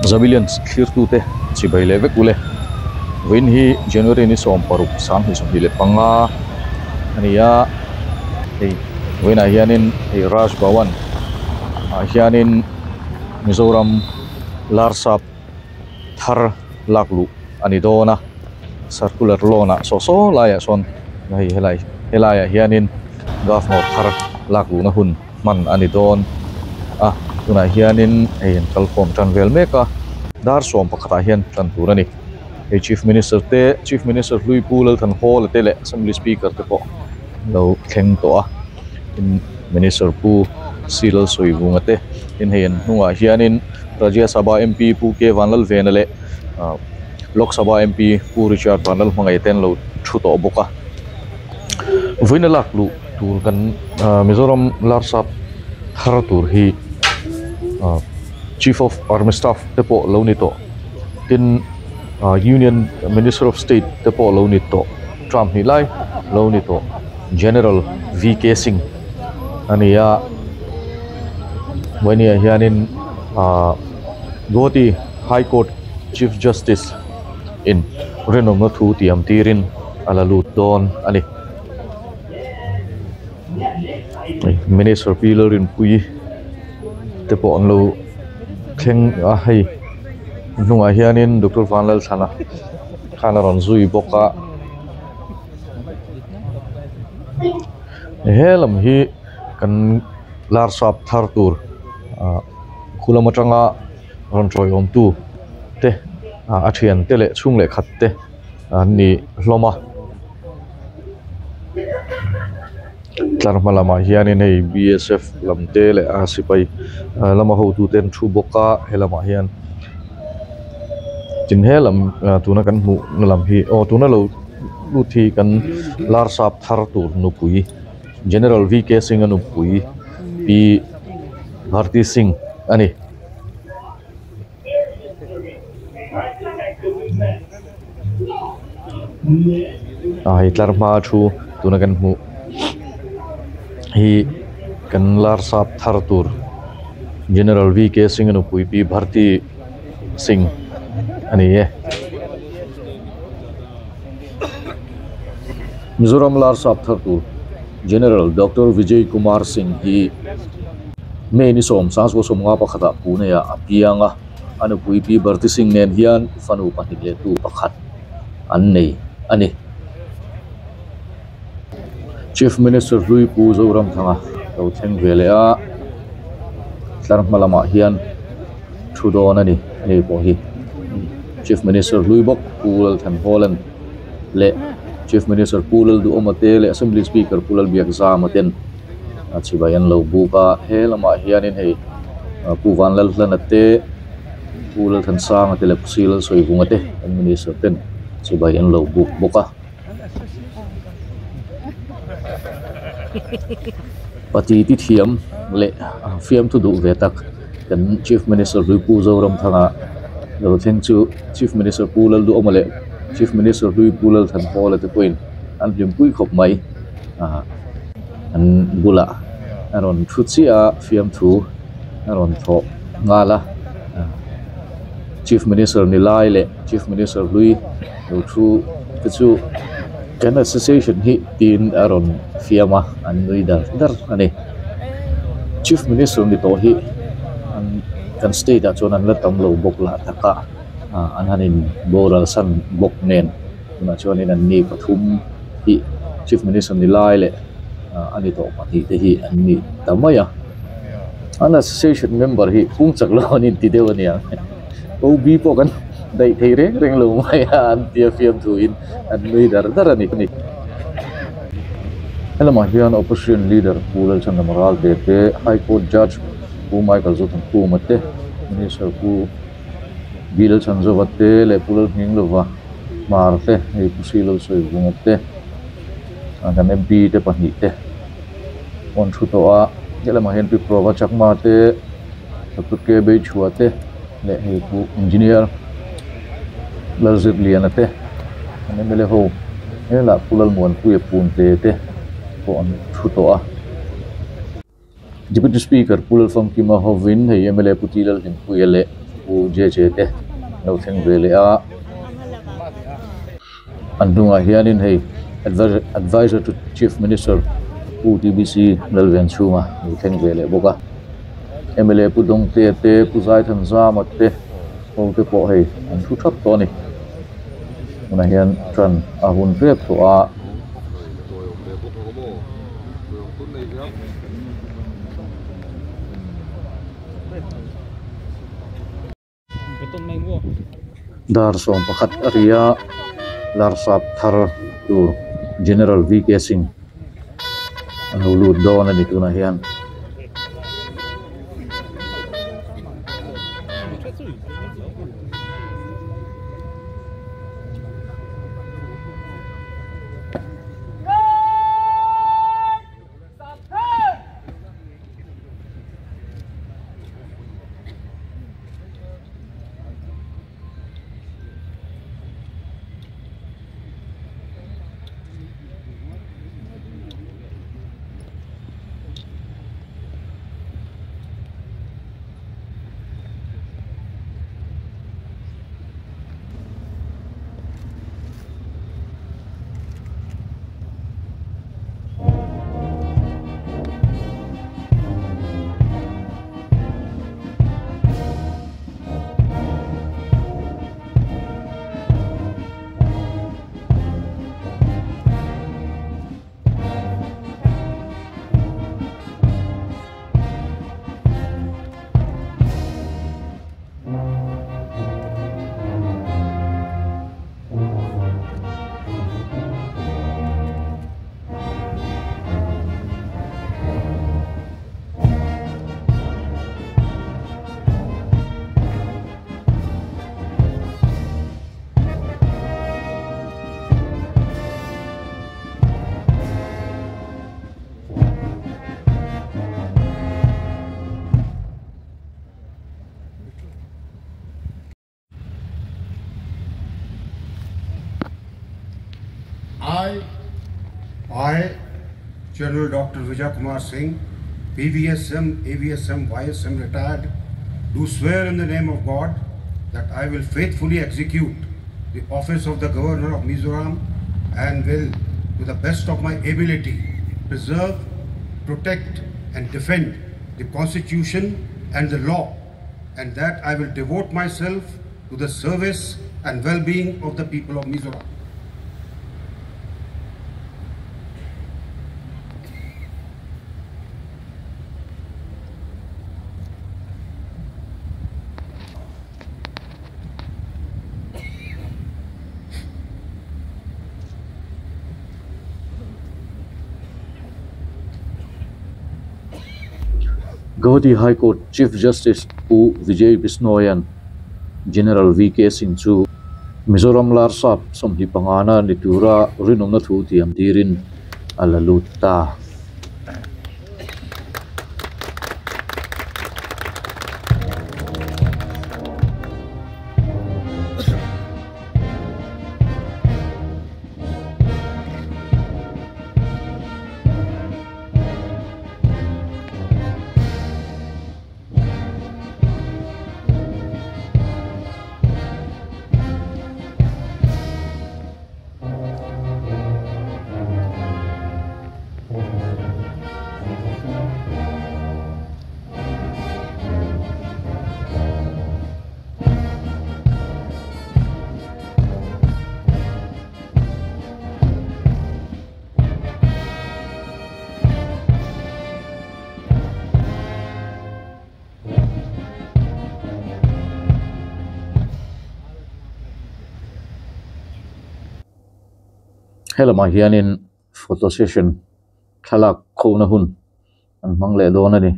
Zabilians thlirtute chibai leh vek ule. Vawiin hi January ni 16 2025 a ni a, hei vawiinah hianin hei Raj Bhavan ah hianin Mizoram Larsap thar lak luh a ni dawn a, circular lawn ah saw saw laiah sawn hei helai helaiah hianin Governor thar lak luhna hun hman a ni dawn a, tunah hianin hei an kalkhawm tan vel mek a, dar sawm pakhatah hian tan tur a ni. Hei Chief Minister te, Chief Minister hlui Pu Lalthanhawla te leh Assembly Speaker te pawh an lo thleng tawh a, tin Minister Pu C Lalsawivunga te, tin hei an hnungah hianin Rajya Sabha MP Pu K Vanlalvena leh Lok Sabha MP Pu Richard Vanlalhmangaih te an lo thu tawh bawk a. Vawiina lak luh tur kan Mizoram Larsap thar tur hi Chief of Army Staff te pawh lo ni tawh tin Union Minister of State te pawh lo ni tawh term hnih lai lo ni tawh General V K Singh a ni a vawiin ah hianin Guwahati High Court Chief Justice in rinawmna thu tiam tirin a la lut dawn a ni. Minister Pi Lalrinpuii te pawh an lo thleng a hei hnungah hianin Doctor Vanlalthlana khan a rawn zui bawk a he lam hi kan larsap thar tur ah khu lam atanga rawn tawiawm tu te a thian te leh chhung leh khat te an ni hlawm a tlar hma lamah hianin hei b s f lam te leh a sipai lama hotu te an thu bawk a helamah hian tin he lam tuna kan hmuh na lam hi aw tuna lo lut hi kan larsap thar tur nupui General V K Singh a nupui Pi Bharti Singh a ni. A hei tlar hma thu tuna kan hmuh hi kan larsap thar tur General V K Singh a nupui Pi Bharti Singh a ni e. Mizoram larsap thar tur General Doctor Vijay Kumar Singh hi May ni 10 1951 ah Pune ah a piang a, a nupui Pi Bharti Singh nen hian fanu pahnih leh tu pakhat an nei a ni. Chief Minister hlui Pu Zoramthanga lo thleng ve leh a, tlar hma lamah hian thu dawn a ni hei pawh hi Chief Minister hlui bawk Pu Lalthanhawlan leh Chief Minister Pu Lalduhawma te leh Assembly Speaker Pu Lalbiakzama ten a chibai an lo buk a he lamah hianin hei Pu Vanlalhlana te Pu Lalthansanga te leh Pu Silalsawivunga te an minister ten chibai an lo buk bawk a. Pati ti thiam leh fiamthu duh ve tak kan Chief Minister hlui Pu Zoramthanga lo thleng chu Chief Minister Pu Lalduhawma leh Chief Minister hlui Pu Lalthanhawla te pawhin an hlimpui khawp mai an bulah a rawn thu chiah a fiamthu a rawn thawh nghal a Chief Minister ni lai leh Chief Minister hlui lo thu te chu kan association hi tiin a rawn fiam a an nui dar dar a ni Chief Minister ni tawh hi an kan state ah chuan an la tam lo bawk lah tak a an han in boral san bawk nen tunah chuanin an ni pathum hi Chief Minister ni lai leh a ni tawh pahnih te hi an ni ta mai a an association member hi pung chak lo an inti deuh a niang. OB pawh kan daih thei reng reng lo mai a an tia fiamthu in an nui dar dar a ni. Helamah hian Opposition Leader Pu Lalchhandama Ralte te, High Court Judge Pu Michael Zothankhuma te, Minister Pu B Lalchhanzova te leh Pu Lalhminglova Hmar te, hei Pu Sri Lalsawivunga te, kan MP te pahnih te pawh an thu tawh a. Helamah hian Pi Prova Chakma te. Doctor K Beichhua te leh hei pawh engineer Lalzirliana te an mla ho helah Pu Lalmuanpuia Punte te pawh an thu tawh a. Deputy Speaker Pu Lalfamkima hovin hei mla Pu T Lalhlimpuia leh. Pu JJ te an lo thleng ve leh a an hnungah hianin hei adviser to chief minister Pu TBC Lalvenchhunga a lo thleng ve leh bawk a mla Pu Dawngtea te Pu Zaithanzama te ho te pawh hei an thu thap tawh a ni tunah hian tan a hun hrep tawh a. Dar 11 a ri a larsap thar tur General V K Singh a lo lut dawn a ni tunah hian. I, I, General Dr. Vijay Kumar Singh, PVSM, AVSM, YSM retired, do swear in the name of God that I will faithfully execute the office of the Governor of Mizoram and will, to the best of my ability, preserve, protect and defend the Constitution and the law, and that I will devote myself to the service and well-being of the people of Mizoram. Guwahati High Court Chief Justice Pu Vijay Bishnoi-a'n General VK Singh chu Mizoram Larsap 25 na ni tura rinawmna thu tiam tirin a la lut ta. Helamah hianin photo session thlalak khona hun an hmang leh dawn a ni.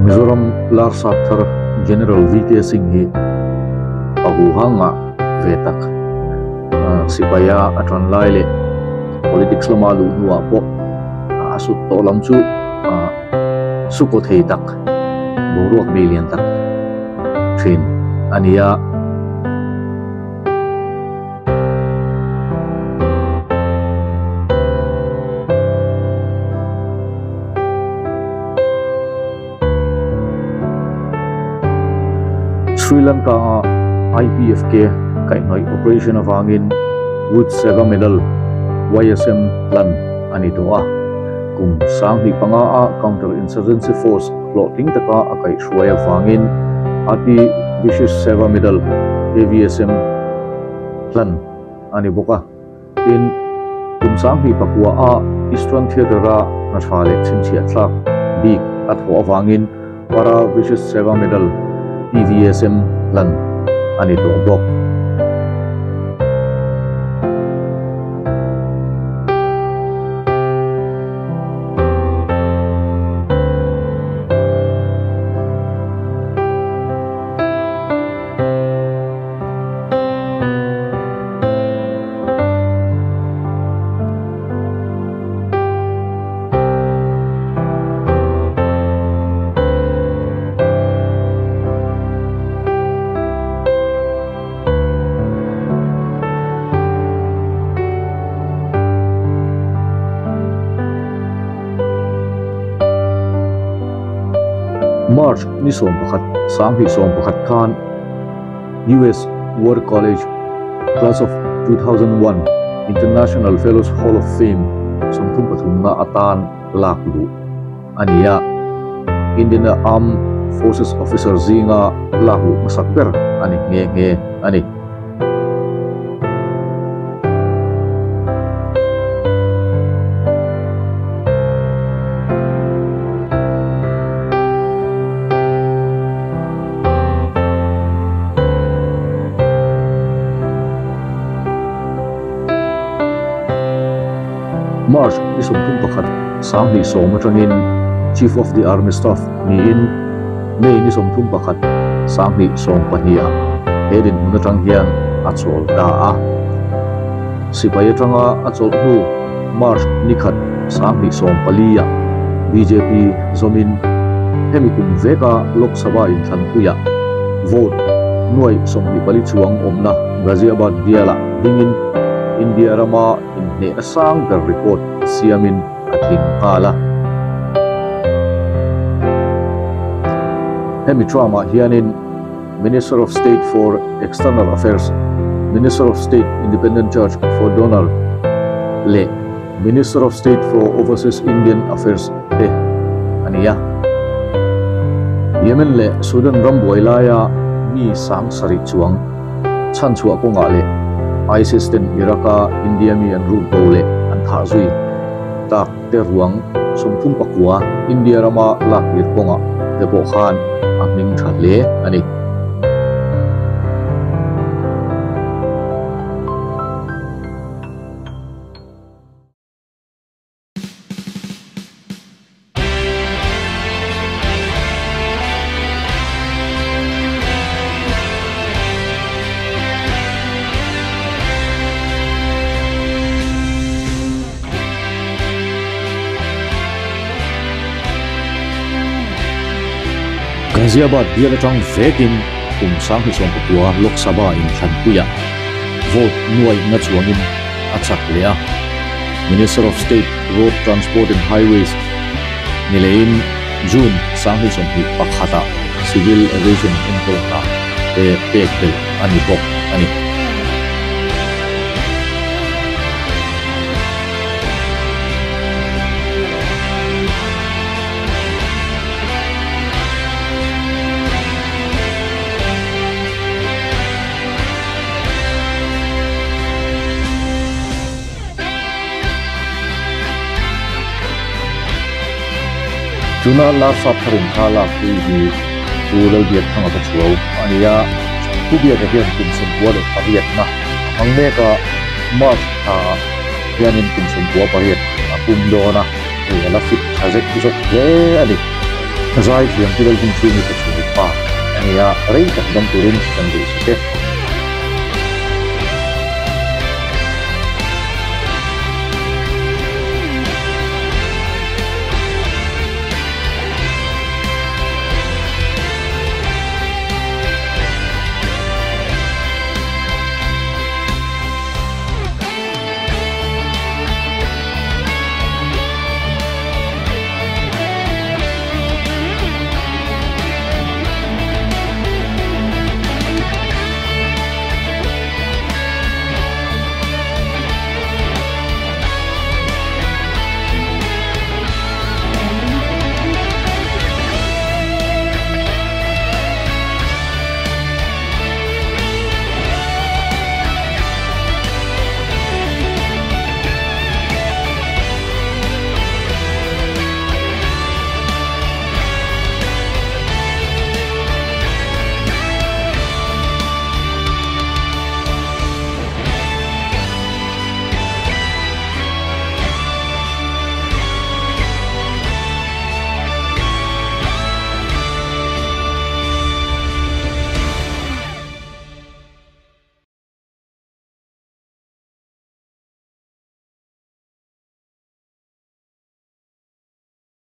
Mizoram Larsap thar General VK Singh hi a huhang ah ve tak sipaia a tan lai leh politics lama luh hnuah pawh a sut tawh lam chu sukaw thei tak boruak nei lian tak thin a ni a. Lanka a IPFK kaihhnawih operation avangin Wood Seva Medal, YSM, hlan a ni tawh a. Kum 2005 a Counter Insurgency Force hlawhtling taka a kaihhruai avangin Ati Vishisht Seva Medal, AVSM, hlan a ni bawk a. Tin, kum 2009 a Eastern Theatre-a hna tha leh chhinchhiah thlak bik a thawh avangin Para Vishisht Seva Medal, PVSM, hlan a ni tawh bawk. March ni 11, 2011 khan US War College Class of 2001 International Fellows Hall of Fame 33na atan lak luh a ni a. Indian Armed Forces officer zinga lak luh hmasak ber a ni nghe nghe a ni. March ni 31, 2010 atangin Chief of the Army Staff niin May ni 31, 2012 ah he dinhmun atang hian a chawl ta a. Sipai atanga a chawlh hnu March ni khat 2014 ah BJP zawmin hemi kum veka Lok Sabha inthlanpuiah vote nuai 24 chuang awmna Ghaziabad bialah dingin India rama inhnehna sang ber record siamin a tling nghal a. Hemi term-ah hianin Minister of State for External Affairs, Minister of State Independent Charge for Donor leh Minister of State for Overseas Indian Affairs te a ni a. Yemen leh Sudan ram buai laia mi 7,000 chuang chhanchhuah kawngah leh ISIS ten Iraq-a India mi an ruk bo leh an thah zui tak te ruang 39 India rama lak tir kawngah te pawh khan a hming tha hle a ni. Ghaziabad bial atang vekin kum 2019 Lok Sabha inthlanpuiah vote nuai nga chuangin a chak leh a. Minister of State Road Transport and Highways ni lehin June 2021 ah Civil Aviation enkawl hna te pek belh a ni bawk a ni. Tuna Larsap tharin kha lak pui hi Pu Lalbiakthanga ka chuau a ni a, Pu Biaka hian kum 98 na a hmang mek a, March thla ah hianin kum 98 a pum dawn a, hei a la fit tha zek zawk hle a ni. Zai thiam Pu Lalhunchhungi ka chuau pa a ni a, rei tak dam turin kan duhsak e.